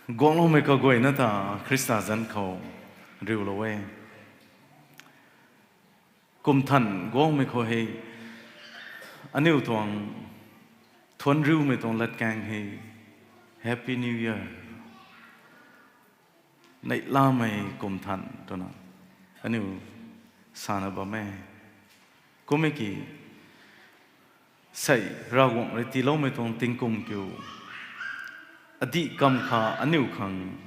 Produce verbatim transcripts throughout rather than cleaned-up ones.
Guangloumei kaguayna ta Khrista zanc khou riulou e. Kum than guangmei khou hei aniu tuang thuanc riumei tuang latkaeng hei Happy New Year, neihlamei kum than twna aniu sana bam e. Kum e ki, sei Ravguangc rui tiiloumei tuang tingkum kiu adih kam kha aniu khang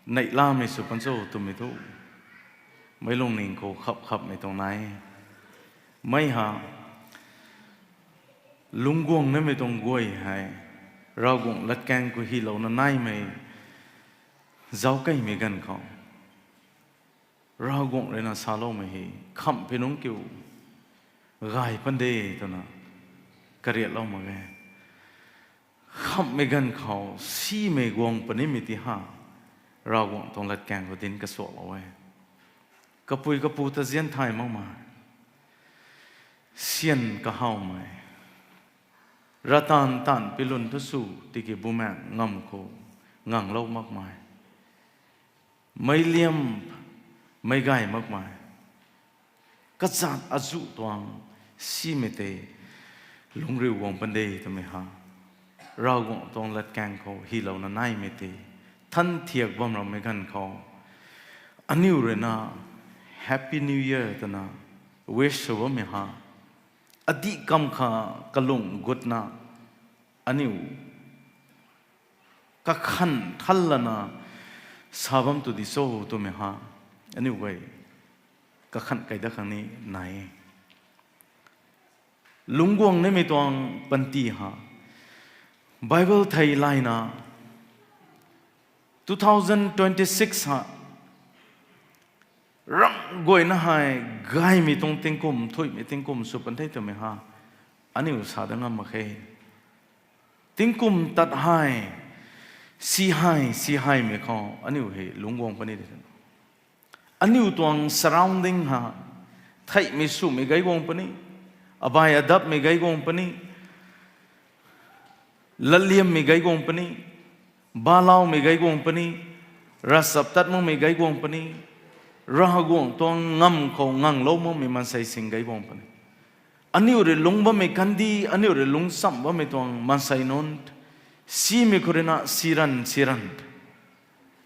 neihlamei sw pan cho twmei thu meic lungning khou khap khapmei tuang nai. Mei ha lungcguang namei tuang guay hei Ravguangc latkaeng khou hylouna naimei zauckeimei ganv khou Ravguangc rui na saloumei hei khamhpui nungc kiu gay pan de twna kariatlou mak e. Khamhmei ganv khou simei guang punimei ti ha Ravguangc tuang latkaeng khou dinc kasuaklou e. Kapui kapu ta zian thay makmei, syan kahawmei, rataanv taanv pilun thu sw tiki bumaengc ngamv khou nganglou makmei, meic liam meic gay makmei, kazat azuh tuang simei tei lungcriu guang pan de twmei ha Ravguangc tuang latkaeng khou hylouna naimei tei than thiak bam rammei ganv khou aniu rui na Happy New Year twna wish sw bammei ha adih kam kha kalung gutna aniu kakhan than lana sa bam tu di cho twmei ha aniu guay kakhan kai dat khang ni nai e. Lungcguang nimei tuang panty ha Bible thei layna two thousand twenty-six ha ramh guayna hei gaymei tuang tingkum, thuimei tingkum sw pan the twmei ha aniu sa dat ngam mak khe. Tingkum tat hei, si hei si heimei khou aniu hei lungcguang puni de. Aniu tuang surrounding ha theihmei swmei gay guang puni, abai adapmei gay guang puni, latliammei gay guang puni, balaumei gay guang puni, ravchaptat makmei gay guang puni, Ravguangc tuang ngamv khou nganglou makmei maansei sing gay guang puni. Aniu rui lungc bammei kandi, aniu rui lungccham bammei tuang maansei nunc, simei khou rui na si ranv si ranv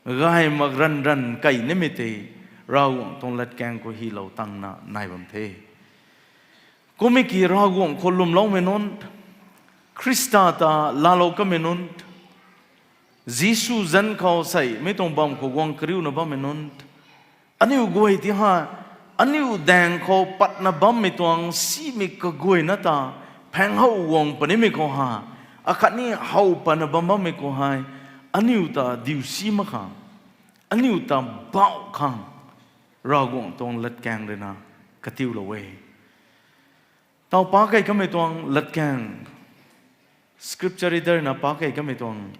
gay mak ranv ranv kai nimei tei Ravguangc tuang latkaeng khou hylou tangna nai bam the. Kummei ki Ravguangc khou lwmloumei nunc, Khrista ta laalou kamei nunc, Jisu zanc khou sei mi tuang bam khou guang kariuna bammei nunc, aniu guay ti ha, aniu daeng khou patna bammei tuang simei kaguayna ta phaeng how guang punimei khou ha, akhatni how patna bam bammei khou hei aniu ta diu si mak khang, aniu ta bauh khang Ravguangc tuang latkaeng rui na katiulou e. Tau pa kei kamei tuang latkaeng, scripture reader na pa kei kamei tuang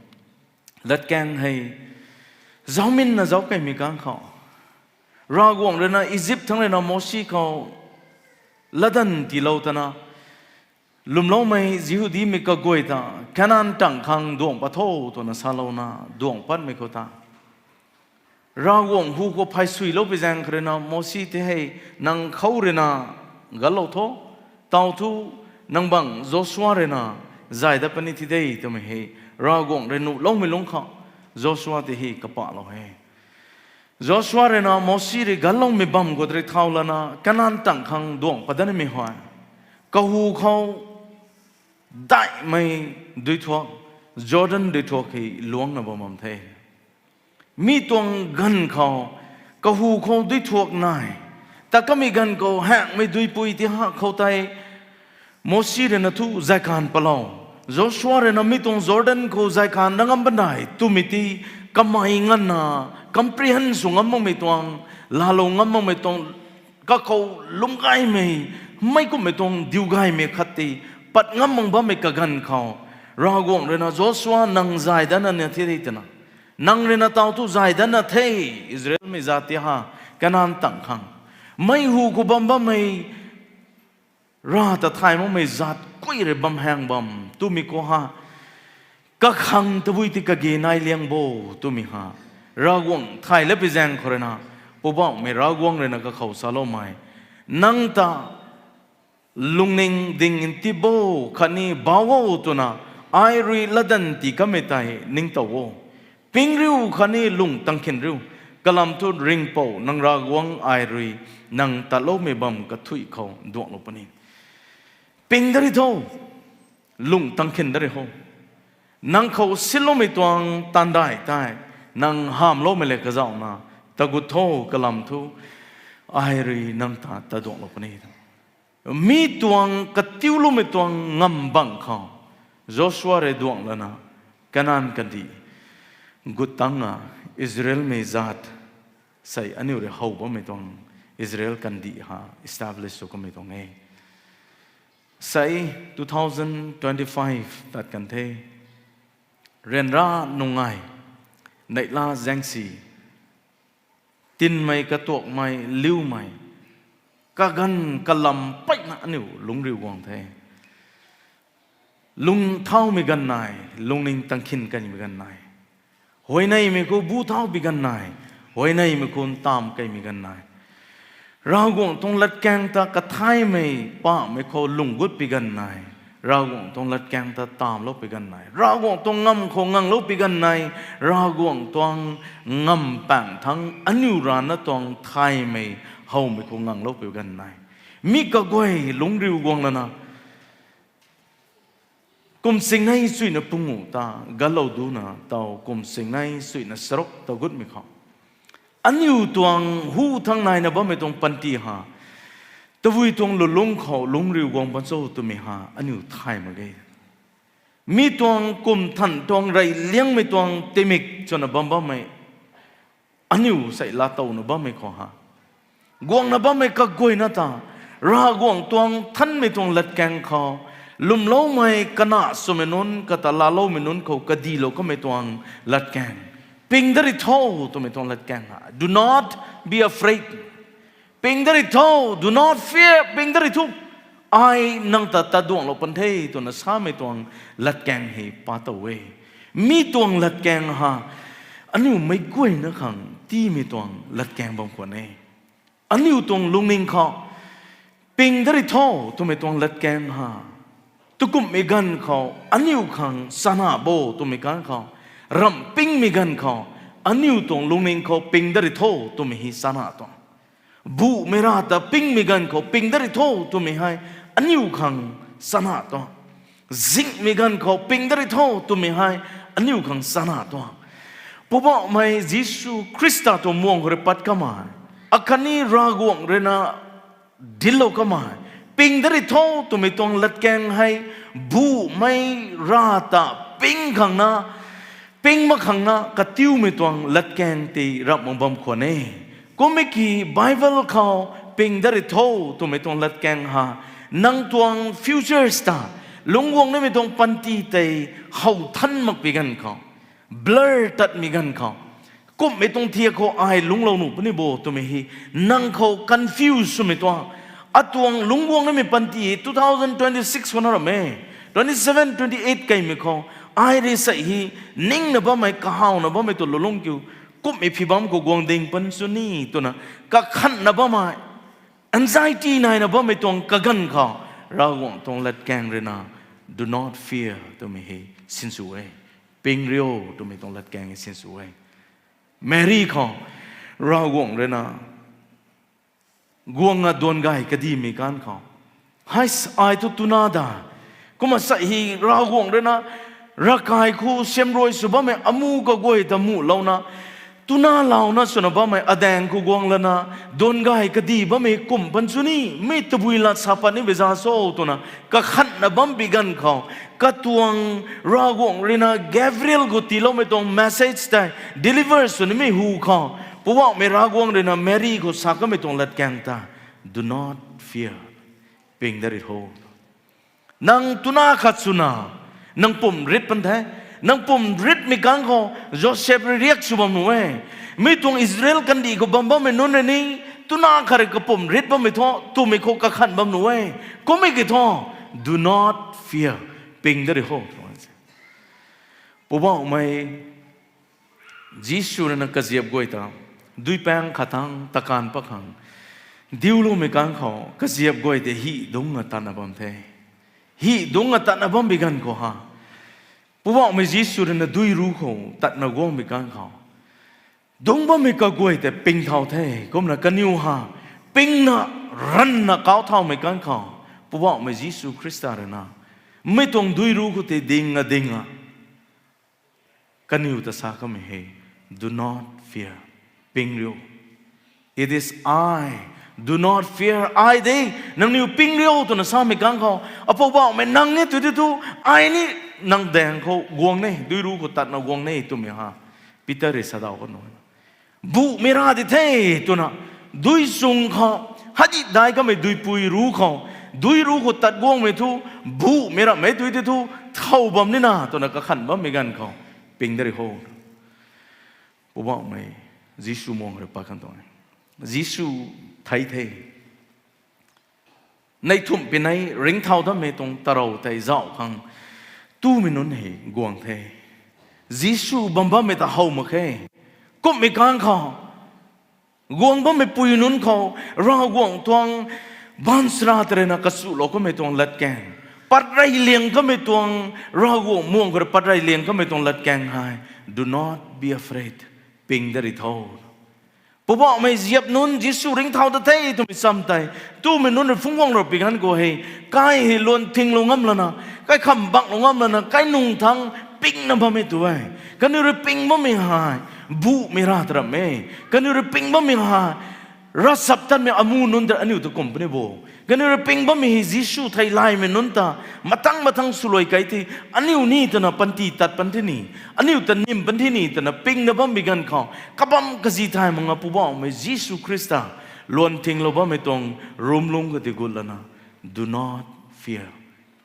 latkaeng hei zauminna zauc keimei kang khou, Ravguangc rui na Izip thangc rui na Mosi khou latdanv tiilou tana, lwmloumei Jihudimei kaguay ta Kanan tangv khang duang pat tho twna salouna duang patmei khou ta, Ravguangc hu khou phay suiloupui zaeng kha rui na Mosi tei hei nang khou rui na ganclou tho, tau thu nang bangc Joshua rui na zay dat puni thi de twmei hei Ravguangc rui nuhloumei lungc khou Joshua tei hei kapahlou e. Joshua rui na Mosi rui gancloumei bam khou tei rui thau lana Kanan tangv khang duang pat dat nimei hei kahu khou daihmei duithuak, Jordan duithuak hei luangcna bam bam the. Mi tuang ganv khou kahu khou duithuak nai, ta kamei ganv khou haengmei duipui ti ha khou tei Mosi rui na thu zaykanv patlou, Joshua rui na mi tuang Jordan khou zaykanv dat ngam bam dai twmei ti kamei nganvna comprehend sw ngam makmei tuang, laalou ngam makmei tuang, kakhou lungc gaymei, meic kumhmei tuang diu gaymei khat tei pat ngam mak bammei kaganv khou, Ravguangc rui na Joshua nang zay datna ni the de twna, nang rui na tau thu zay datna the, Israelmei zat ti ha, Kanan tangv khang, mei hu khou bam bammei, Rav ta thay makmei zat kui rui bam haeng bam twmei khou ha, Kakhang tabui ti kage nai liang bo twmei ha, Ravguangc thay lat pui zaeng khou rui na, Poubauhmei Ravguangc rui na kakhou saloumei, nang ta lungning ding nti bo khatni bau o twna, ai rui latdanv tii kamei tei ningtow o. Ping riu khatni lung tang khin riu, kalam thu Ringhpouc nang Ravguangc ai rui nang tatloumei bam kathuic khou duanglou puni. Ping dat ri tho, lung tang khin dat ri ho. Nang khou sinloumei tuang taanv dai tei, nang hamhloumei le kazauhna, tagut tho, kalam thu ai rui nang ta taduanglou puni. Mi tuang katiuloumei tuang ngamv bangc khou, Joshua rui duangc lana, Kanan kandih gut tangna, Israelmei zaat, sei aniu rui how bammei tuang Israel kandih ha establish sw kamei tuang e. Sei two thousand twenty-five tat kan the. Ryanra nungai, neihla zaengsi, tinmei katuakmei liumei, kaganv kalam peina aniu lungc riu guang the. Lung thaumei ganv nai, lungning tang khin kanmei ganv nai. Huayneymei khou bu thau pui ganv nai, huayneymei khou ntamv keymei ganv nai. Ravguangc tuang latkaeng ta kathaymei pamei khou lung gut pui ganv nai, Ravguangc tuang latkaeng ta ntamvlou pui ganv nai. Ravguangc tuang ngamv khou nganglou pui ganv nai, Ravguangc tuang ngamv paeng thangc aniu rana tuang thaymei howmei khou nganglou pui ganv nai. Mi kaguay lungc riu guang lana, kum singnei suina pungu ta, galou duna taw kum singnei suina saruk ta gutmei khou, aniu tuang hu thangc naina bammei tuang panty ha, tabui tuang lulungc khou lungc riu guang bam cho twmei ha aniu thay mak ge. Mi tuang kum than tuang rey liangmei tuang timik chwna bam bammei, aniu sei laatowna bammei khou ha, guangna bammei kaguayna ta, Ravguangc tuang thanmei tuang latkaeng khou, lwmloumei kana swmei nunc kata laaloumei nunc khou kadilou kamei tuang latkaeng, ping dat ri tho twmei tuang latkaeng ha. Do not be afraid. Ping dat ri tho, do not fear, ping dat ri tho. Ai nang ta taduanglou pan the twna samei tuang latkaeng hei pa tow e. Mi tuang latkaeng ha, aniu meic guayna khang tiimei tuang latkaeng bam khwan e. Aniu tuang lungning khou, ping dat ri tho twmei tuang latkaeng ha, tukumhmei ganv khou aniu khang chana bo twmei ganv khou, ramh pingmei ganv khou, aniu tuang lungning khou ping dat ri tho twmei hei chana tuang. Buhmei ra ta pingmei ganv khou ping dat ri tho twmei hei aniu khang chana tuang. Zinghmei ganv khou ping dat ri tho twmei hei aniu khang chana tuang. Poubauhmei Jisu Khrista tuang muang khou rui pat kamei, akhatni Ravguangc rui na dinclou kamei, ping dat ri tho twmei tuang latkaeng hei, buhmei ra ta ping khang na, ping mak khang na katiumei tuang latkaeng tei ramh mak bam khwan e. Kummei ki Bible khou ping dat ri tho twmei tuang latkaeng ha, nang tuang futures ta, lungc guang nimei tuang panty tei how than mak pui ganv khou, blur tatmei ganv khou, kumhmei tuang thiak khou ai lungclou nuh puni bo twmei hei nang khou confuse swmei tuang, atuang lungc guang nimei panty two thousand twenty-six khou na ram e, twenty-seven, twenty-eight keymei khou, ai rui sei hei ningna bammei, kahawna bammei tu lulungc kiu, kumhmei phi bam khou guang ding pan sw ni twna kakhanna bammei, anxiety naina bammei tuang kaganv khou, Ravguangc tuang latkaeng rui na, do not fear twmei hei sinsw e. Ping rio twmei tuang latkaeng hei sinsw e. Mary khou, Ravguangc rui na, guangna duan gay kadimei ganv khou, hei, ai thu twna da, kumna sei hei Ravguangc rui na, ravkai khou siamruai sw bammei amu kaguay ta muhlouna, twna louna swna bammei adaeng khou guang lana, duan gay kadi bammei kum pan sw ni, mi tabui lat sa pat ni beza so twna kakhanna bam pui ganv khou, katuang Ravguangc rui na Gabriel khou tiiloumei tuang message tei deliver sw nimei hu khou, Poubauhmei Ravguangc rui na Mary khou sa kamei tuang latkaeng ta, do not fear, ping dat ri tho. Nang twna khat swna, nang pum rit pan the. Nang pum ritmei ganv khou Joseph rui riak sw bam nuh e. Mi tuang Israel kandih khou bam bammei nunc rui ni, twna khat rui kapum rit bammei thu twmei khou kakhan bam nuh e. Kummei ki thu, do not fear, ping dat ri tho. Poubauhmei Jisu rui na kaziap guay ta, duipaeng khat thangc takanv pat khang diuloumei kang khou, kaziap guay tei hih dungc a tatna bam the. Hih dungc a tatna bam bi ganv khou ha, Poubauhmei Jisu rui na dui ru khou tatna guangmei kang khou, dungc bammei kaguay tei ping thau the. Kumna kaniw ha, pingna, ranvna kau thaumei kang khou, Poubauhmei Jisu Khrista rui na, mi tuang dui ru khou tei ding a ding a, kaniw ta sa kamei hei, Do not fear. Ping riu. It is I. Do not fear. Ai de. Nangniw ping riu twna samei kang khou, Apoubauhmei nang e tu di thu, ai ni nang daeng khou guang ne, dui ru khou tatna guang ne twmei ha, Peter rui sa daw kan nu. Buhmei ra di the twna, dui sung khou, hadi dai kamei duipui ru khou, dui ru khou tat guangmei thu, buhmei ramhmei tu di thu, thow bam nina twna kakhan bammei ganv khou, ping da ri ho. Poubauhmei Jisu muang rui pat kan tuang e. Jisu thei the. Nei thumh pinei ringcthau dammei tuang tarou tei zauh khang tumei nunc hei guang the. Jisu bam bammei ta how mak khe. Kumhmei kang khou, guang bammei pui nunc khou, Ravguangc tuang baanchara ta rui na kasulou kamei tuang latkaeng, patrey liang kamei tuang, Ravguangc muang khou rui patrey liang kamei tuang latkaeng hei, Do not be afraid. Ping da ri tho. Poubauhmei ziap nunc, Jisu ringcthau ta the twmei cham tei, tumei nunc rui phungc guang rap pi ganv khou hei, kai hei luan thinglou ngam lana, kai kham banglou ngam lana, kai nung thangc pingna bammei tu e. Kaniw rui ping bammei hei, buhmei ra ta ramh e. Kaniw rui ping bammei hei, ravchaptatmei amu nunc ta aniu ta kum puni bo. Kaniw rui ping bammei hei Jisu theilaymei nunc ta, matang matang swluai kai the, aniu ni twna panty tat pan the ni, aniu ta nim pan the ni twna pingna bammei ganv khou, kabam kazi thay mak nga Poubauhmei Jisu Khrista, luan thinglou bammei tuang rumlung khou tei gut lana, Do not fear.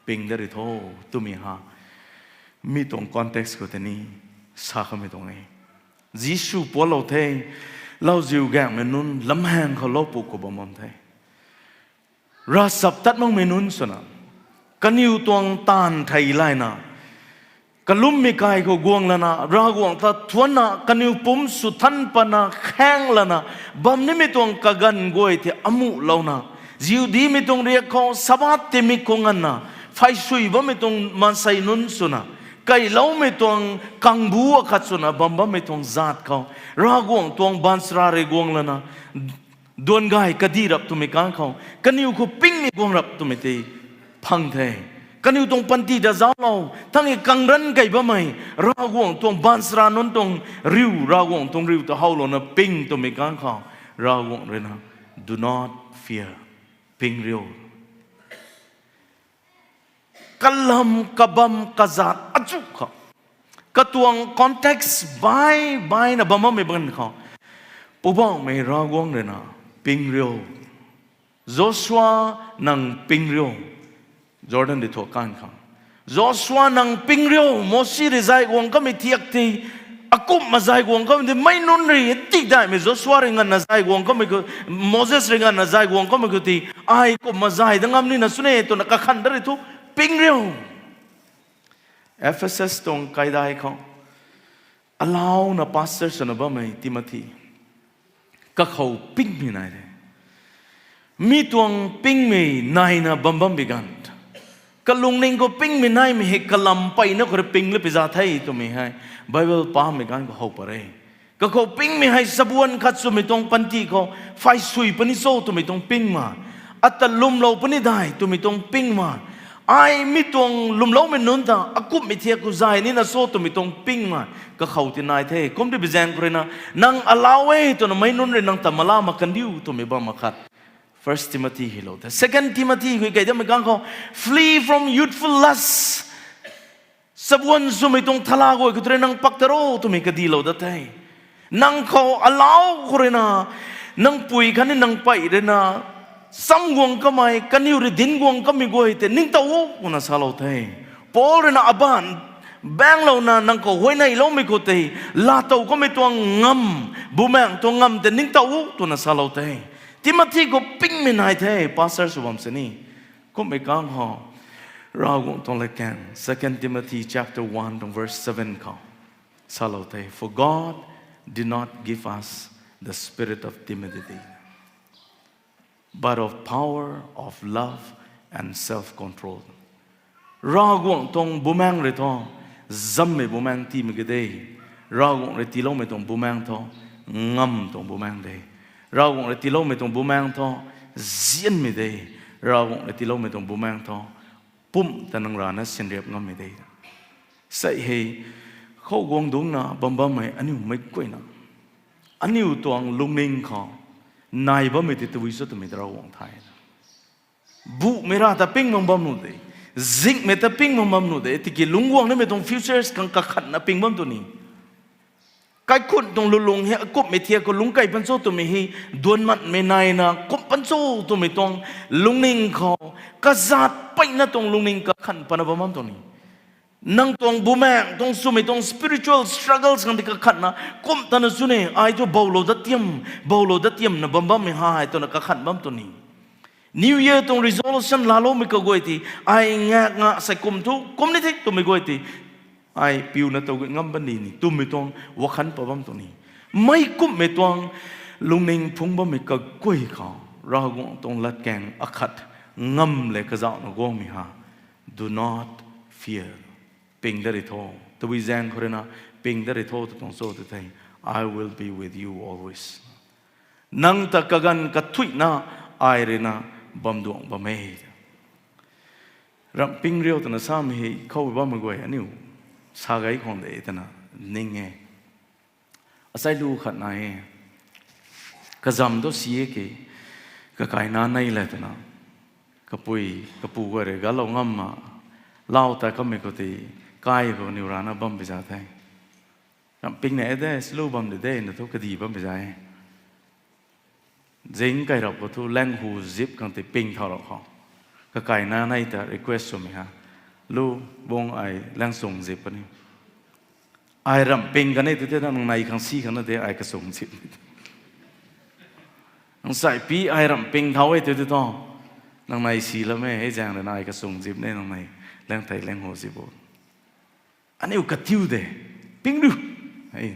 Ping da ri tho, twmei ha, mi tuang context khou tei ni sa kamei tuang e. Jisu pualou the, lauziu gaengmei nunc lamhaeng khou lou puk khou bam bam the. Ravchaptat makmei nunc swna, kaniw tuang taanv thei layna, kalummei kai khou guang lana, Ravguangc ta thuanna, kaniw pumc sw than patna khaeng lana, bam nimei tuang kaganv guay tei amuhlouna, Jihudimei tuang riak khou Sabbath timik khou nganvna, phay sui bammei tuang maansei nunc swna, kailoumei tuang kangbu akhat swna bam bammei tuang zaat khou, Ravguangc tuang baanchara rui guang lana, duan gay kadih rap twmei kang khou, kaniw khou pingmei guang rap twmei tei phang the. Kaniw tuang panty ta zauclou, thangc e kangranv kei bammei, Ravguangc tuang baanchara nunc tuang riu, Ravguangc tuang riu ta howlouna ping twmei kang khou, Ravguangc rui na, Do not fear. Ping riu. Kalam, kabam, kazat achu khou, katuang context bai baina bam bammei bang khou, Poubauhmei Ravguangc rui na, Ping riu. Joshua, nang ping riu. Jordan di thuak kan khang, Joshua, nang ping riu. Mosi rui zay guang kamei thiak tei, akumhna zay guang kamei tei, meic nunc rui tikdaihmei Joshua rui nganvna zay guang kamei khou, Moses rui nganvna zay guang kamei khou tei, ai kumhna zay dat ngam nina sw ne twna kakhan dat ri thu, ping riu. Ephesus tuang kaidai khou, alauna pastor swna bammei Timothy, kakhou pingmei nai de. Mi tuang pingmei naina bam bam bi ganv, kalungning khou pingmei naimei hei kalam mpeyna khou rui ping la pi za the twmei hei Bible pamei ganv khou how pat re. Kakhou pingmei hei sabuan khat swmei tuang panty khou phay sui puni cho twmei tuang ping ma, ata lwmlou puni dai twmei tuang ping ma, ai mi tuang lwmloumei nunc ta akumhmei thiak khou zay nina cho twmei tuang ping ma, kakhou ti nai the. Kum di bi zaeng khou rui na, nang alau e twna meic nunc rui nang ta mala mak kan diu twmei bam akhat, First Timothy hei lou the. Second Timothy khou kei damei ganv khou, Flee from youthful lust. Sabuan swmei tuang thala guay khou tu rui nang pak ta ro twmei kadilou dat the. Nang khou alau khou rui na, nang pui khatni nang pey rui na, cham guang kamei, kaniw rui dinc guang kamei guay tei ningtow o twna salou the. Paul rui na abaanc baenglouna nang khou huayneyloumei khou tei, laatow kamei tuang ngam, bumaengc tuang ngam tei ningtow o twna salou the. Timothy khou pingmei nai the, pastor sw bam sini. Kummei kang khou, Ravguangc tuang latkaeng, Second Timothy chapter one tuang verse seven khou salou the, "For God did not give us the spirit of timidity, but of power, of love, and self-control." Ravguangc tuang bumaeng rui thu, zammei bumaeng tiimei ka de. Ravguangc rui tiiloumei tuang bumaeng thu, ngam tuang bumaeng de. Ravguangc rui tiiloumei tuang bumaeng thu, nzianmei de. Ravguangc rui tiiloumei tuang bumaeng thu, pumc ta nang rana sinriap ngammei de. Sei hei, khou guang dungcna bam bammei aniu mei guayna, aniu tuang lungning khou nai bammei tei tabui cho twmei ta Ravguangc thay. Bumei ra ta ping bam bam nuh de, zingmei ta ping bam bam nuh de, tiki lungc guang nimei tuang futures khang kakhatna ping bam tw ni. Kaikhun tuang lulung hei akumhmei thiak khou lungc kai pan cho twmei hei, duanc matmei naina kum pan cho twmei tuang lungning khou, kazat peyna tuang lungning kakhan pana bam bam tw ni. Nang tuang bumaeng tuang swmei tuang spiritual struggles khang tei kakhatna, kum tana chu ne, ai thu boulou dat tiam, boulou dat tiamna bam bammei hei twna kakhan bam tw ni. New Year tuang resolution laaloumei kaguay tei, ai ngak nga sei kum thu kum ni the twmei guay tei, ai piuna tow gay ngam bam ni ni twmei tuang wakhan pa bam tw ni. Mei kumhmei tuang lungning phungc bammei kaguay khou, Ravguangc tuang latkaeng akhat ngam le kazauhna guangmei ha, do not fear. Ping dat ri tho. Tabui zaeng khou rui na, ping dat ri tho tw tuang cho tw thei, I will be with you always. Nang ta kaganv kathuicna ai rui na bam duang bam e. Ramh ping riu twna samei hei khou bammei guay aniu sa gay khwang de twna ning e. Asei lu khat nai e. Kazam tu si e ki, kakaina nei le twna, kapui kapu guay rui galou ngamna, lau ta kamei khou tei, kai khou niw rana bam pi za the. Ramh ping na e de, slu bam de de na thu kadi bam pi za e. Zing kai rap khou thu lang hu zip khang tei ping thau rap khou, kakaina nei ta request swmei ha, lu, bung ai lang sung zip kani. Ai ramh ping kan e tw the, nang nei khang si khang na de, ai kasung zip. Nang sai pi ai ramh ping thau e tw the thu, nang nei si lam e, hei zaeng rui na ai kasung zip ne, nang nei lang thei lang hu zip o. Aniu katiu de, ping riu. Hei.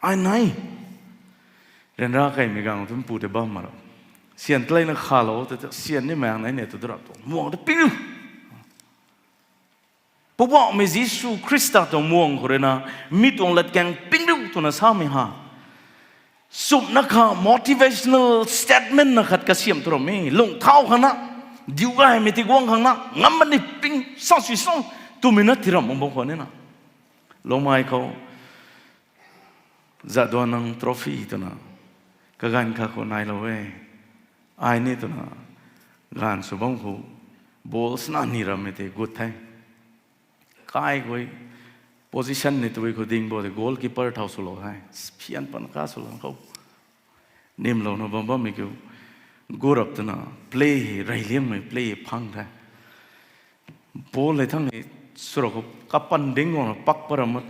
Ai nei. Ryanra kaimei gang tu mpu tei bam ma rap. Syan taleina khalou tei, syan ni maeng nei ne tw du rap tu. Muang tei ping riu. Poubauhmei Jisu Khrista tuang muang khou rui na, mi tuang latkaeng ping riu twna samei ha. Sumna kha motivational statement na khat kasiam tu ram e. Lung thau khang na, diu gaymei tiguang khang na, ngam mani ping, sa sui sa, twmei na tiram bam khwan ni na. Lungmei khou, Jadonang Trophy twna, kaganv kha khou nailou e. Ai ni twna, ganv sw bam khou, ball sna ni rammei tei gut the. Kai khou, position ni tw khou ding bo tei goalkeeper thau swlou the. Phian pan ka swlou khou. Nimlouna bam bammei kiu, gu rap twna, play hei, reyliangmei play hei phang the. Ball hei thang hei, swrou khou, kapan ding guangna pak pa ram,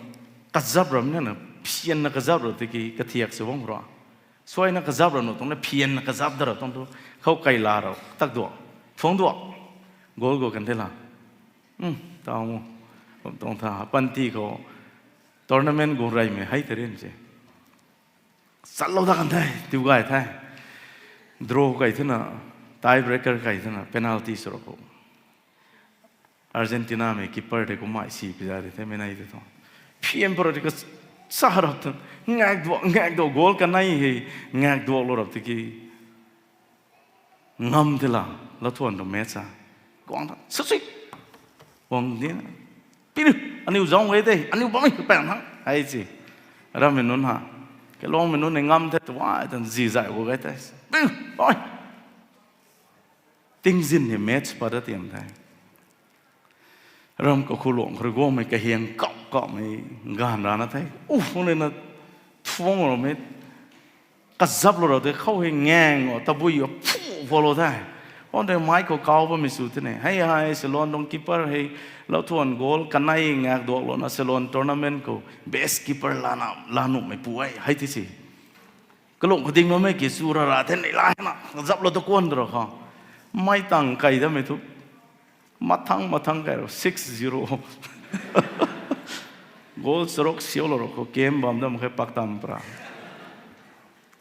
kazap ram na na, phianna kazap rap tiki, kathiak sw bam khou ra. Suaina kazap rap nuh tuang na, phianna kazap da rap tuang tu, khou kai la rap, tak duak, thuang duak, goal go kan the la. Hmm, tau mo, kum tuang tha, panty khou, tournament gu reymei hei tei rin se. Chatlou da kan the, tiu gay the. Draw kai thena, tie breaker kai thena, penalty swrou khou, Argentinamei keeper tei kummei si pi za de the, mei nei tei thu. Phian paro tei ka sa rap tu, ngak duak, ngak duak, goal kanei hei, ngak duaklou rap tiki, ngam tei la, lathuan tu match a. Guang ta, sui sui. Guang di na. Pini, aniu zauc e tei, aniu bammei kapaeng ha, hei si. Rammei nunc ha. Kalungmei nunc ni ngam the tu ai, tan zi zai gu gay tei. Pini, oi. Tingzin hei match pat da tiam the. Ram kakhuluang khou rui guangmei kahiang kap kapmei ganv rana the. Uh, phung rui na thuang ramei. Kazaplou rau tei khou hei ngaeng o, tabui o, phu phalou the. Phung rui mei khou kau bammei sw the ne. Hei hei, Ceylon tuang keeper hei, lathuan goal kanei ngak duaklouna Ceylon tournament khou best keeper lana, lanuhmei pu e, hei ti si. Kalung khou ding bammei ki chu rara the nei la na, kazaplou ta kuan rau khou. Mei tang kai damei thu. Mathang mathang kai ro six zero. Goal charuk siulou ro khou kem bam dam khe pak tam pra.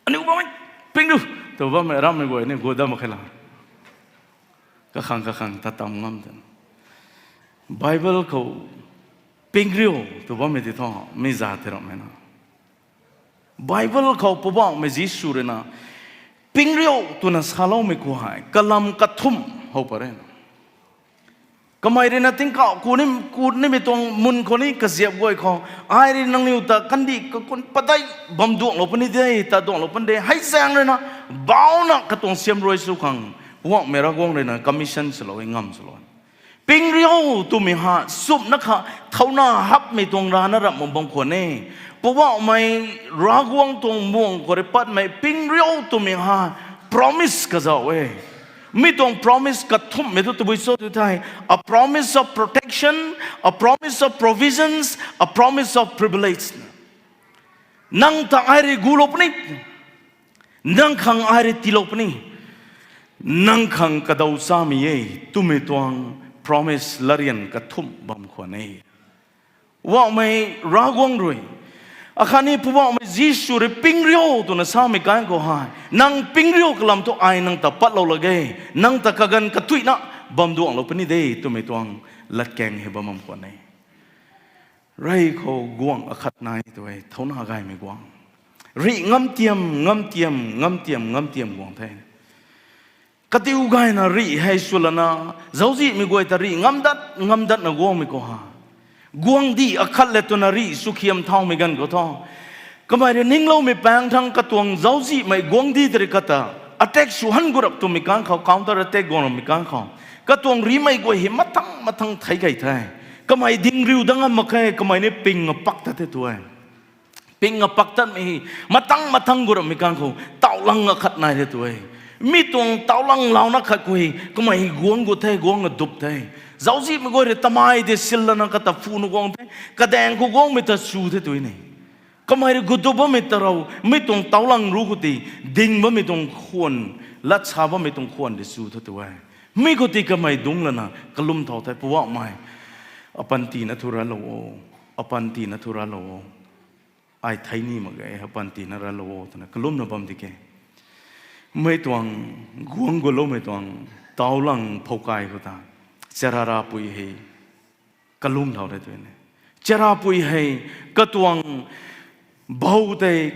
Aniu bammei, ping riu, tu bammei rammei guay ni gu dam khe la. Kakhang kakhang ta tam ngam ten. Bible khou ping riu tu bammei ti thu mi za tei rammei na. Bible khou Poubauhmei Jisu rui na ping riu twna saloumei khou hei kalam kathumh how pat re na. Kamei rui na tingkauh ku ni, ku nimei tuang mun khou ni kaziap guay khou, ai rui nangniw ta kandih kakun padeih bam duanglou puni de, ta duanglou puni de, hei zaeng rui na, bauna katuang siam rui sw khang, Poubauhmei Ravguangc rui na commission swlou e, ngam swlou e. Ping riu twmei ha, sumna kha, thauna hapmei tuang rana ramh mak bam khwan e. Poubauhmei Ravguangc tuang muang khou rui patmei ping riu twmei ha, promise kazauh e. Mi tuang promise kathumhmei thu tabui cho tu thei, a promise of protection, a promise of provisions, a promise of privilege. Nang ta ai rui gulou puni, nang khang ai rui tiilou puni, nang khang kadaw chamei e twmei tuang promise latryan kathumh bam khwan e. Poubauhmei Ravguangc rui, akhatni Poubauhmei Jisu rui ping riu twna samei kan khou hei, nang ping riu kalam thu ai nang ta patlou lak ge, nang ta kaganv katuina bam duanglou puni de twmei tuang latkaeng hei bam bam khwan e. Rey khou guangc akhat nai tu e, thauna gaymei guangc. Rih ngam tiam, ngam tiam, ngam tiam, ngam tiam guang the. Katiu gayna rih hei swlana, zauczihmei guay ta rih ngam dat, ngam datna guangmei khou ha, guangcdic akhat le twna rih swkhiam thaumei ganv khou thu, kamei rui ningloumei paeng thang katuang zauczihmei guangcdic tei rui kata attack sw han gu rap twmei kan khou, counter attack guang rammei kan khou, katuang rihmei guay hei mathang mathang thei key the. Kamei ding riu dat ngam mak khe, kamei ni ping apak tat the tu e. Ping apak tatmei hei mathang mathang gu rammei kan khou, taulang akhat nai the tu e. Mi tuang taulang launa khat khou hei kamei guang gu the, guang adup the. Zauczihmei guay rui tamei tei sillana kata phuna guang the, kadaeng khou guangmei ta chu the tu e ni. Kamei rui gudup bammei ta rou, mi tuang taulang ru khou tei, ding bammei tuang khwan, lat sa bammei tuang khwan tei chu the tu e. Mi khou tei kamei dungc lana kalum thau the, Poubauhmei, apanty na thu ralou o, apanty na thu ralou o. Ai thei ni mak ge, apanty na ralou o twna kalumna bam di ke. Mei tuang, guang guloumei tuang, taulang phoukai khou ta, chara rapui hei kalum thau the tu e ni. Chara rapui hei katuang bou tei,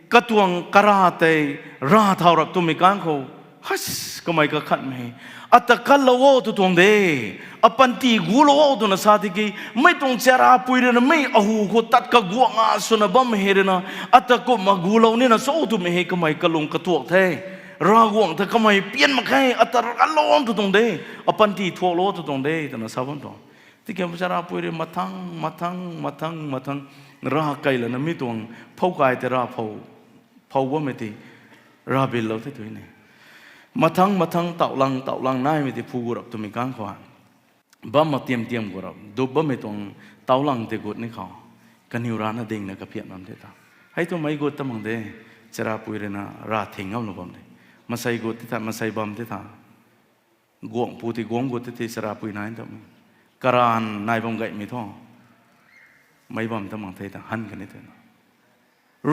katuang kara tei, ra thau rap twmei kan khou, has, kamei kakhatmei, ata kanlou o tw tuang de, apanty gulou o twna sa tiki, mei tuang chara rapui rui na mei ahu khou tat kaguangna swna bammei hei rui na, ata kumna gulou nina cho twmei hei kamei kalung katuak the. Ravguangc ta kamei pian mak khe, ata kanlou o tw tuang de, apanty thuaklou o tw tuang de twna sa bam tuang. Tiki chara rapui rui mathang, mathang, mathang, mathang, ra key lana mi tuang phoukai tei ra phou, phou bammei tei, ravbillou the tu e ni. Mathang, mathang, taulang, taulang naimei tei phu gu rap twmei kan khou, bam mak tiam tiam gu rap, dup bammei tuang taulang tei gut ni khou, kaniw rana dingna kaphian bam the ta. Hei thu mei gut ta mak de, chara rapui rui na ra thing ngamlou bam de. Masei gut tei tha, masei bam tei tha. Guangc pu tei guang gut tei tei chara rapui nai ta. Karan nai bam gaymei thu, mei bam ta mak the ta, han kani the na.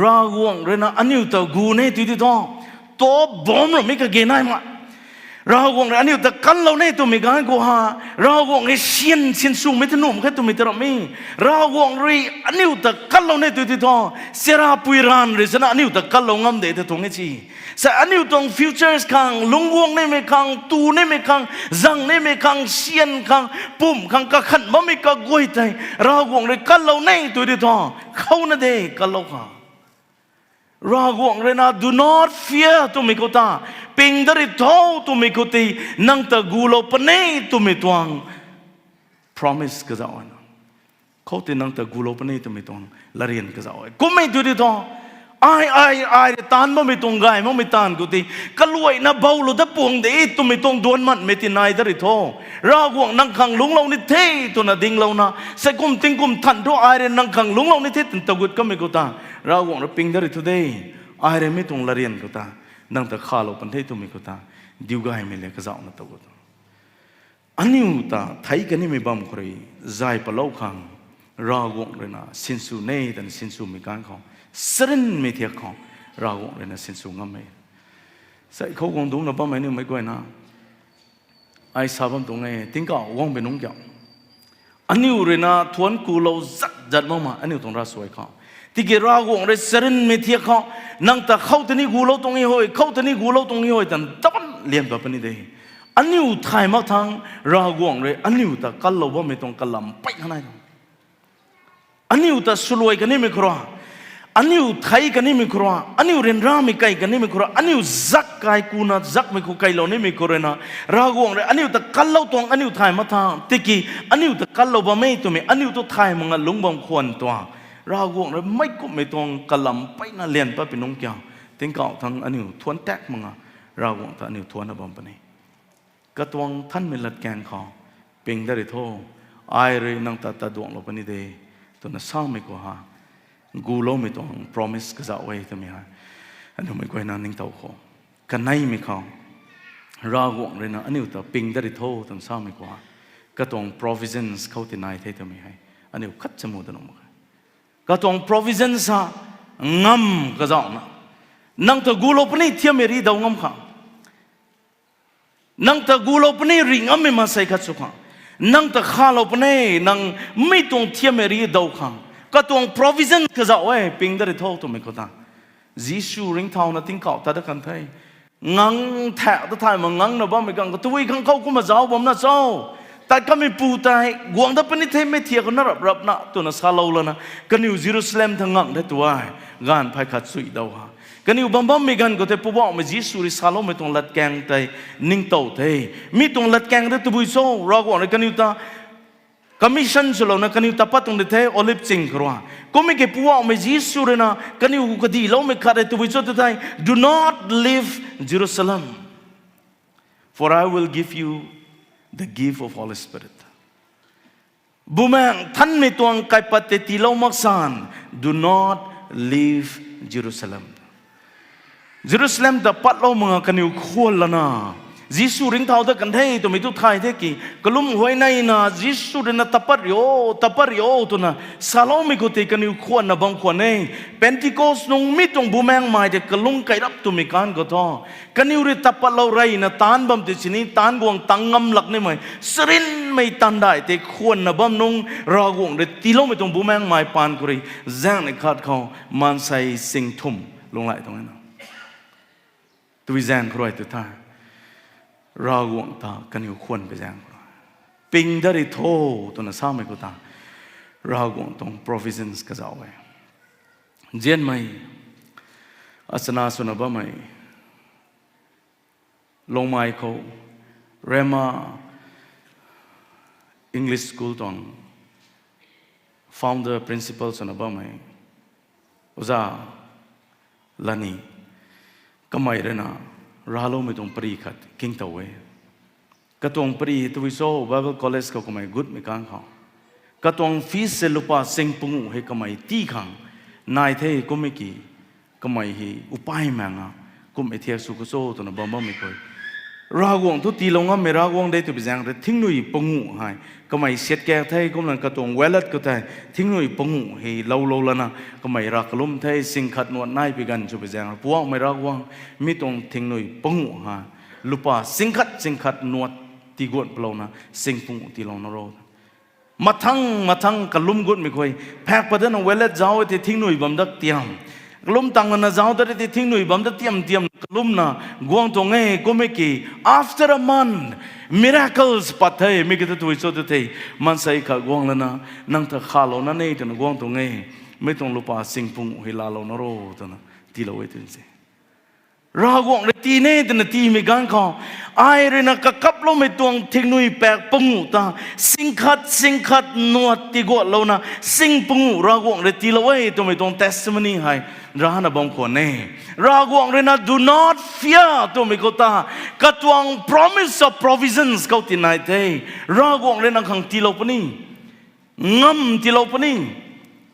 Ravguangc rui na aniu ta gu ne tu ti thu, top bomb ramei kage nai ma. Ravguangc rui aniu ta kanlou ne twmei kan khou ha, Ravguangc rui syan, syan swmei ta nuh mak khe twmei ta ramei. Ravguangc rui aniu ta kanlou ne tu ti thu, chara rapui ranv rui sana aniu ta kanlou ngam de ta tuang e ci. Sa aniu tuang futures khang, lungcguang nimei khang, tu nimei khang, zang nimei khang, syan khang, pumc khang, kakhan bammei kaguay tei, Ravguangc rui kanlou ne tu ti thu, khouna de kanlou khang. Ravguangc rui na do not fear twmei khou ta, ping dat ri tho twmei khou tei, nang ta gulou puni twmei tuang promise kazauh na. Khou tei nang ta gulou puni twmei tuang latryan kazauh e. Kummei tu ti thu, ai, ai, ai rui taanv bammei tuang gay makmei taanv khou tei, kaluaina boulou dat puang de twmei tuang duan manmei tei nai dat ri tho. Ravguangc nang khang lungclou ni the twna dinglouna, saikum tingkum than thu ai rui nang khang lungclou ni the twna tagut kamei khou ta, Ravguangc rui ping dat ri thu de, ai rui mi tuang latryan khou ta, nang ta khalou pan the twmei khou ta, diu gaymei le kazauhna tagut. Aniu ta thei kanimei bam khou rui zay palou khang, Ravguangc rui na sinsw ne twna sinswmei ganv khou, charynmei thiak khou, Ravguangc rui na sinsw ngam e. Sai khou guang dungcna bammei aniu mei guayna, ai sa bam tuang e, tingkauh guang bui nungc kiu, aniu rui na thuanc kulou zat zat makmei aniu tuang ravsuai khou, tiki Ravguangc rui charynmei thiak khou, nang ta khou tei ni gulou tuang e hoi, khou tei ni gulou tuang e hoi tan taban lian pat puni de. Aniu thay mak thangc, Ravguangc rui aniu ta kanlou bammei tuang kalam peyna nai tho. Aniu ta swluai kanimei khou rui, aniu thei kanimei khou rui, aniu ryanramei kai kanimei khou rui, aniu zak kai kuna zakmei khou kailou nimei khou rui na, Ravguangc rui aniu ta kanlou tuang, aniu thay mak thangc, tiki aniu ta kanlou bam e twmei, aniu tu thay mak nga lungc bam khwan tuang, Ravguangc rui meic kumhmei tuang kalam peyna lian pat pui nungc kiu, tingkauh thangc aniu thuanc tak mak nga, Ravguangc ta aniu thuanc na bam puni. Katuang nthanmei latkaeng khou, ping dat ri tho, ai rui nang ta taduanglou puni de, twna samei khou ha, guloumei tuang promise kazauh e twmei hei, aniu mei guayna ningtow khou, kaneimei khou, Ravguangc rui na aniu ta ping dat ri tho twna samei khou ha, katuang provisions khou tei nai the twmei hei, aniu khat chamu ta nuh mak khe. Katuang provisions ha, ngam kazauhna, nang ta gulou puni thiammei ri daw ngam khang, nang ta gulou puni ri ngammei maansei khat sw khang, nang ta khalou puni, nang mi tuang thiammei ri daw khang, katuang provision kazauh e, ping dat ri tho twmei khou ta, Jisu ringcthauna tingkauh ta dat kan the. Ngang thak ta thay mak ngang na bammei ganv khou tabui khang khou kumna zauc bamna cho? Tat kameipu tei guang dat puni the, mei thiak khou na rap rapna twna salou lana, kaniw Jerusalem ta ngang the tu e, gaanv phay khat chuy daw ha. Kaniw bam bammei ganv khou tei Poubauhmei Jisu rui saloumei tuang latkaeng tei ningtow the. Mi tuang latkaeng tei tabui cho, Ravguangc rui kaniw ta commission swlouna kaniw ta pat tuang di the, Olive ching khou rui. Kummei ki Poubauhmei Jisu rui na kaniw khou kadihloumei khat e tabui cho tu thei, Do not leave Jerusalem, for I will give you the gift of Holy Spirit. Bumaengh Nthanmei tuang kaipat tei tiilou mak san, do not leave Jerusalem. Jerusalem ta patlou mak nga kaniw khwan lana, Jisu ringcthau dat kan the twmei tu thay the ki, kalum huayneina Jisu rui na ta pat rio, ta pat rio twna saloumei khou tei kaniw khwanna bam khwan e. Pentecost nung mi tuang Bumaengmei tei kalung kairap twmei kan khou thu, kaniw rui ta patlou reyna taanc bam tei sini taanc guang tang ngam lak nimei charynmei taanv dai tei khwanna bam nung Ravguangc rui tiiloumei tuang Bumaengmei paan khou rui zaengnei khat khou maansei sing thumh lunghlaic tuang na. Tabui zaeng khou rui tu the, Ravguangc ta kaniw khwan pui zaeng khou rui, ping dat ri tho twna samei khou ta, Ravguangc tuang provisions kazauh e. Nzianmei, achana swna bammei, Longmai khou, Rhema English School tuang founder, principal swna bammei, Oja Lani, kamei rui na racloumei tuang pary khat ningtow e. Katuang pary tabui cho, Bible College khou kamei gutmei kan khou, katuang fees se lupa sing panguh hei kamei tii khang nai the kummei ki, kamei hei upai maeng a, kummei thiak sw khou cho twna bam bammei khou, Ravguangc thu tiilou ngammei Ravguangc de twpui zaeng rui thingnui panguh hei kamei siat kaek the. Kumna katuang wallet khou tei thingnui panguh hei loulou lana, kamei rav kalum the, sing khat nuat nai pui ganv swpui zaeng rui, Poubauhmei Ravguangc, mi tuang thingnui panguh hei lupa sing khat sing khat nuat tiguan palouna sing panguh tiilou na ro. Mathang mathang kalum gutmei khou, phak pat dana wallet zauc e tei thingnui bam dat tiam, kalum tang lana zauc dat e tei thingnui bam dat tiam tiam kalumna guang tuang e kummei ki, after a month, miracles pat the. Mi ki ta tabui cho tu thei, maansei khat guang lana, nang ta khalouna ne twna guang tuang e, mi tuang lupa sing panguh hei laalou na ro twna tiilou e twna se. Ravguangc rui tii ne twna tiimei ganv khou, ai rui na kakaploumei tuang thingnui paek panguh ta sing khat sing khat nuat tiguanlouna sing panguh Ravguangc rui tiilou e twmei tuang testimony hei rana bam khwan e. Ravguangc rui na do not fear twmei khou ta, katuang promise of provisions khou tei nai the. Ravguangc rui nang khang tiilou puni, ngam tiilou puni,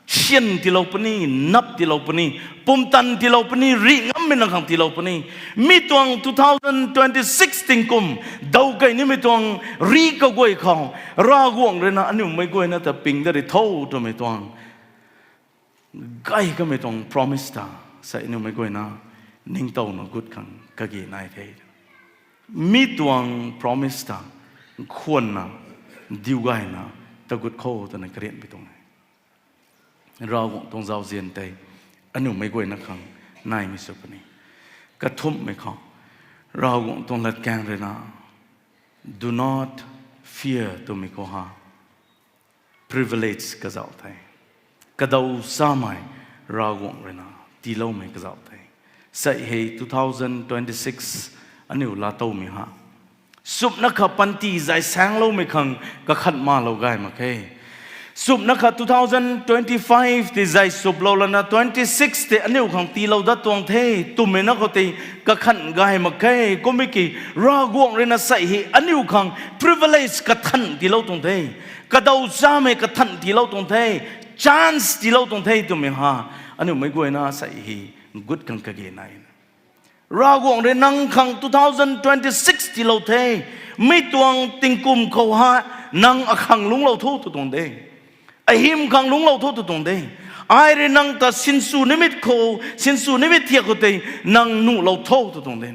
syan tiilou puni, nap tiilou puni, pumtan tiilou puni, ri ngam mei nang khang tiilou puni. Mi tuang two thousand twenty-six tingkum, dawkei nimei tuang ri kaguay khou, Ravguangc rui na aniu meic guayna ta ping dat ri tho twmei tuang, gay kamei tuang promise ta, sa aniu meic guayna ningtowna gut khang kage nai the. Mi tuang promise ta, khwanna, diu gayna, tagut khou twna karianpui tuang e. Ravguangc tuang zauzian tei, aniu meic guayna khang naimei sw puni. Kathumhmei khou, Ravguangc tuang latkaeng rui na, do not fear twmei khou ha, privilege kazauh the. Kadaw chamei Ravguangc rui na tiiloumei kazauh the. Sei hei two thousand twenty-six aniu laatowmei ha, sumna kha panty zai saengloumei khang kakhat malou gay mak khe. Sumna kha two thousand twenty-five tei zai suplou lana twenty-six tei aniu khang tiilou dat tuang the twmei na khou tei kakhat gay mak khe. Kummei ki, Ravguangc rui na sei hei aniu khang privilege kathan tiilou tuang the. Kadaw chamei kathan tiilou tuang the. Chance tiilou tuang the twmei ha, aniu meic guayna sei hei gut khang kage nai. Ravguangc rui nang khang two thousand twenty-six tiilou the. Mi tuang tingkum khou ha, nang akhang lungclou tho tw tuang de. Ahym khang lungclou tho tw tuang de. Ai rui nang ta sinsw nimei khou, sinsw nimei thiak khou tei nang nuhlou tho tw tuang de.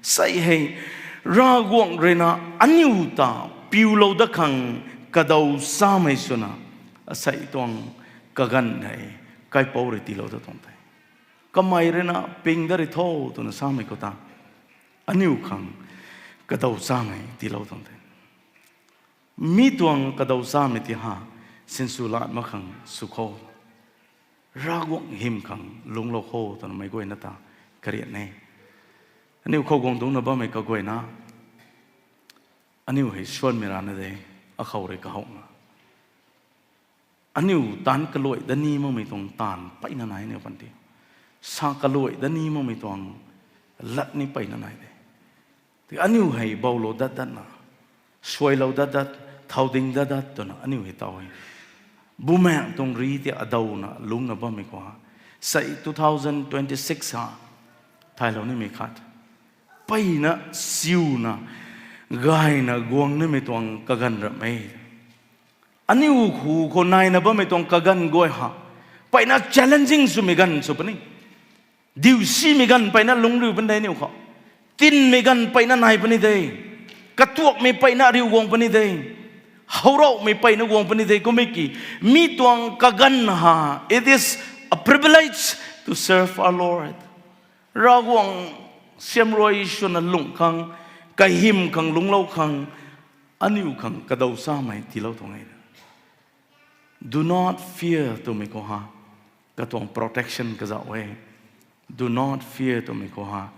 Sei hei, Ravguangc rui na aniu ta piulou dat khang kadaw chamei swna, asei tuang kaganv hei kaipouc rui tiilou dat tuang the. Kamei rui na ping dat ri tho twna samei khou ta, aniu khang kadaw chamei tiilou tuang the. Mi tuang kadaw chamei ti ha, sinsw lat mak khang sw khou, Ravguangc hym khang lungclou khou twna meic guayna ta karian e. Aniu khou guang dungcna bammei kaguayna, aniu hei suanmei rana de, akhou rui kahowna, aniu taanc kaluai dat ni makmei tuang taanv peyna nai aniu panty. Sa kaluai dat ni makmei tuang lat ni peyna nai de. Tiki aniu hei bowlou dat datna, suailou dat dat, thau ding dat dat twna aniu hei taw e. Bumaengc tuang ri ti adawna lungcna bammei khou ha, sei two thousand twenty-six ha, thaylou nimei khat, peyna siuna, gayna guang nimei tuang kaganv ram e. Aniu hu khou naina bammei tuang kaganv guay ha, peyna challenging swmei ganv sw puni. Diusimei ganv peyna lungc riu puni de aniu khou. Tinmei ganv peyna nai puni de. Katuakmei peyna riu guang puni de. Howraumei peyna guang puni de. Kummei ki, mi tuang kaganv ha, it is a privilege to serve our Lord. Ravguangc siamruai swna lungc khang, kahym khang lungclou khang, aniu khang kadaw chamei tiilou tuang e. Do not fear twmei khou ha, katuang protection kazauh e. Do not fear twmei khou ha,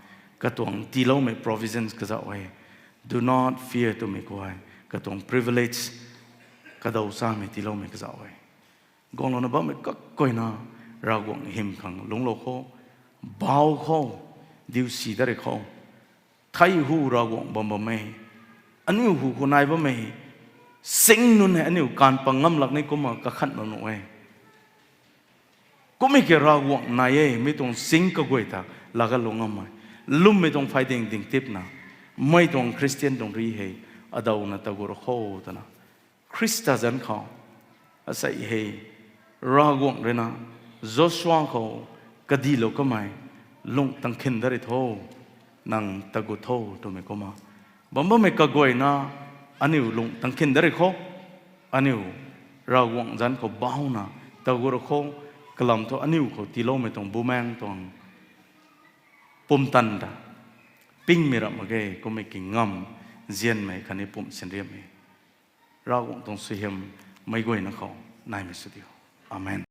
katuang tiiloumei provisions kazauh e. Do not fear twmei khou ha, katuang privilege, kadaw chamei tiiloumei kazauh e. Guanglouna bammei kaguayna, Ravguangc hym khang lungclou khou, bau khou, diusi dat ri khou, thei hu Ravguangc bam bam e. Aniu hu khou nai bammei sing nunc hei aniu kaanv pang ngam lak ni kumna kakhanlou nuh e. Kummei ki Ravguangc nai e, mi tuang sing kaguay ta laagalou ngammei, lwmmei tuang phayding ding tipna, mei tuang Christian tuang ri hei adawna tagut khou twna, Khrista zanc khou, asei hei, Ravguangc rui na, Joshua khou, kadilou kamei, lungh tangkhin dat ri tho, nang tagut tho twmei kumna, bam bammei kaguayna, aniu lungh tangkhin dat ri khou, aniu, Ravguangc zanc khou bauna, tagut khou, kalam thu aniu khou tiiloumei tuang bumaengc tuang pumtan ta, pingmei ram mak ge, kummei ki ngam, nzianmei khatni pumh sinriammei, Ravguangc tuang suaihiam meic guayna khou naimei sw diu. Amen.